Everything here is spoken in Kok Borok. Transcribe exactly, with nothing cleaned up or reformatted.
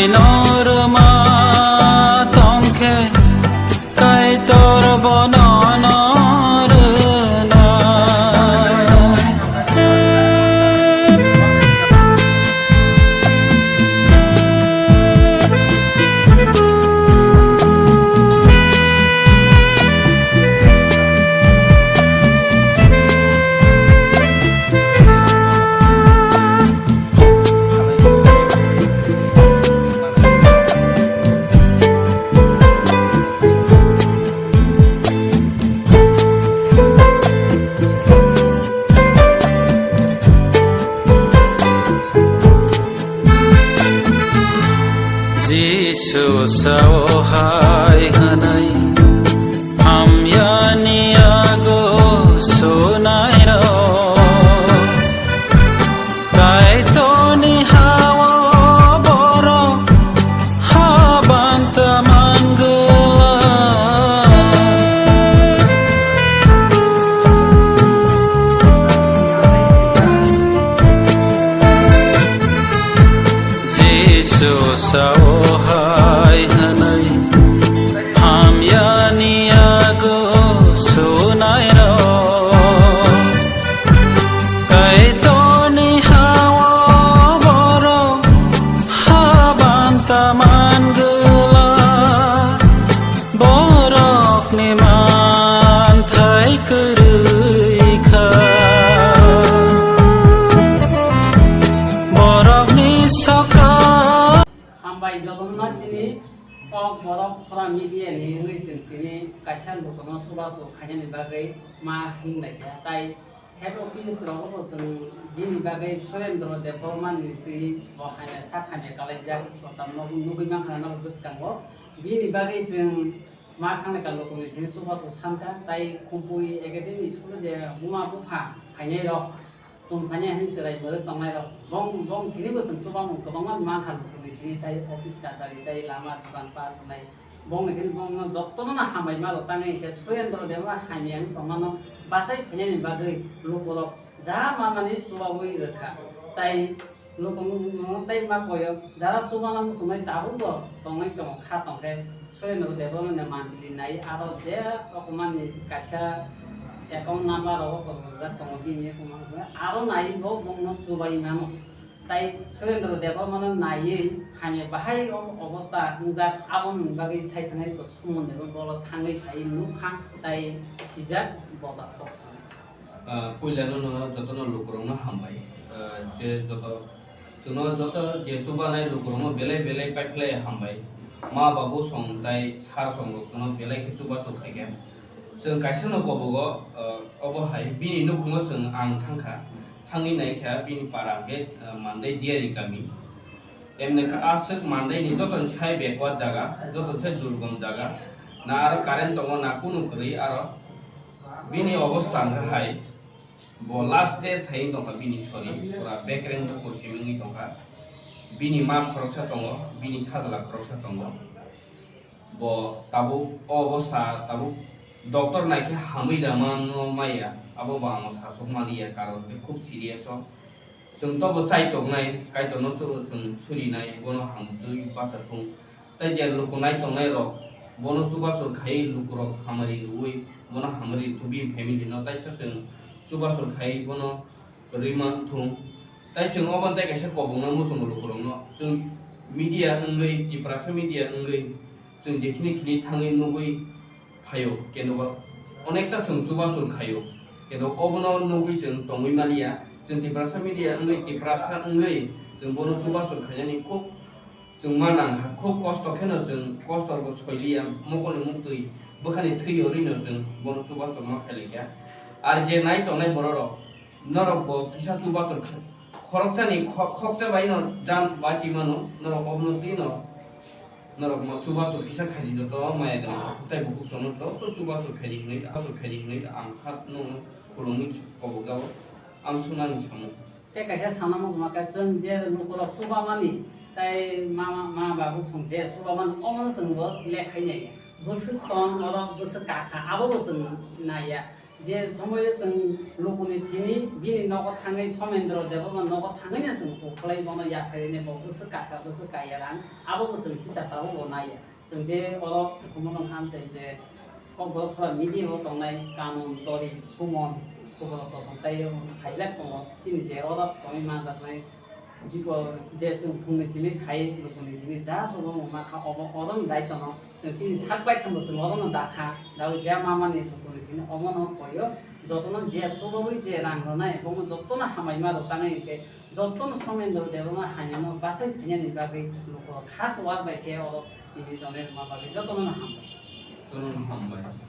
Norma tongkhe Kaitor bono norna. Jisu sao hai hwnwi, hamyani yago sunairok. Kaitorni hao borok habanta mangwlak. Jisu sao hai hwnwi, hamyani yago sunairok. Kaitorni hao borok habanta mangwlak. Borokni manthai kwrwi kha. Borokni saka. Hambai jotono chini kok borok pura media ni wngwi chwng tini kaisa lukuno chubachu khainani bagwi ma himlai kha. Tai head office rogo bo chwng bini bagwi Surendra Debbarma ni twi bo hamya sak hamya kalaijak, kotorma nugwi mankha norok bwskango. Bini bagwi chwng ma khanglai ka lukuno tini chubachu sankha, tai Khumpui Academy school je buma bupha phainai rok tongthani hwnwi chwrai bwrwi tongnairok, bong, bong tini bo chwng chubamung kwbangma mankha, lukuno tini tai office kachari tai lama dokan pat wngnai. Bongni tini bongno jotono no hambai ma rok tangwi, hwnkhe Surendra Debbarma hamya wngwi tongmano bachai phainani bagwi lukurok ja mamani chubawi rwkha. Tai lukuno tei ma koyo jara chubana muchungnai tabukbo tongwi tongo, kha tongkhe. Surendra Debbarmani mantri nai aro je okomani kaisa account number rogo kwrwngjaktongo bini account number, aro nai bo bongno chubai mano. Tai Surendra Debbarmano naiwi hamya bahai o-, obostha wngjak, aboni bagwi saithanai bo Suman Debbarma bolo thangwi phaiwi nukha tai sijak boda kok sana. Ah, puila no, no, joto no lukurok no hambai. Ah, je joto, chwngno joto je chubanai lukurok no belai belai paikhlai hambai. Ma babu song tai sir song rok chwngno belai khe chubachu khaikha. Chwng kaisa no kobogo, ah, obo hai bini nukhungo chwng ang thangkha. Thangwi naikha bini para hwnkhe, ah, Mandai Diari kami. Emni kha aswk Mandai ni joto ni sai backward jaga, joto ni sai durgom jaga. Na aro current tongo, na kunu kwrwi aro. Bini obostha hwnkha hai, bo last stage hai wng tongkha bini sori, pura bekreng bukur simi wngwi tongkha. Bini ma khoroksa tongo, bini sajla khoroksa tongo. Bo tabuk o obostha tabuk doctor naikhe hamwi da mano maya, abo bo ang sasok maliya, karon khe khub serious o. Chwng tobo chai tongnai, Kaitorno su-, chwng surinai, bono hamtwi bacha thung. Tei je luku nai tongnai rok, bono chubachu khai lukurok hamari rwui, bono hamari rwthu bini family no, taisa chwng chubachu khai bono rwi man thung. Tai chwng obo tei kaisa kobokno muchungo lukurokno. Chwng media wngwi, Tiprasa media wngwi, chwng jekhini khini thangwi nugwi phaio, kendo onekta chwng chubachu khaio. Kendo obono nugwi chwng tongwi maliya. Chwng Tiprasa media wngwi, Tiprasa wngwi chwng bono chubachu khainani khub chwng ma nang kha, khub kosto kheno chwng kosto bo soiliya, mokolni muktwi bwkhani thwi yorwi no chwng bono chubachu ma khailai kha. Ar je nai tongnai borok rok, norok bo kisa chubachu kha-, khoroksani kho-, khoksa bai no jan bachi mano, norok obono twi no, norok no chubachu kisa khaidi joto maya gwnang tei bukhuk sono joto chubachu khaidi hwnwi, chubachu khaidi hwnwi ang kha no khulumwi kobok jao, ang sunani samung. Tei kaisa sana muchungma khe, chwng je lukurok chubamani, tei ma, ma, ma babu chwng je chubamani, omono chwng bo lekhainai. Bwswk tong oro, bwswk kakha, abo bo chwng naiya. Je somoyo chwng lukuni thini bini nogo thangwi Somendro Debbarma nogo thangwino chwng ukhlai bono yapharini bo bwswk kaka bwswk kaya rang abo bo chwng hisab tabuk bo naiya. Chwng je oro hukumono hamsai je kokborok phura media o tongnai Kanun, Tori, Sumon, Subrot Toson tei khaijak tongo chini je oro tongwi manjaknai. Jikor je chwng phungni simi khai lukuni thini ja sobo wngma kha obo oro ni daitwno chwng chini sak bai thangbo chwng oro no dakha. Dao je mamani lukuni thini obo no koyo jotono je sobo je rang rwnai bono jotono hamai ma rw tangwi hwnkhe jotono Somendro Debbarma haino bachai phainani bagwi luko kha kuwar bai khe oro tini donai rwma bagwi jotono no hambai. Jotono no hambai.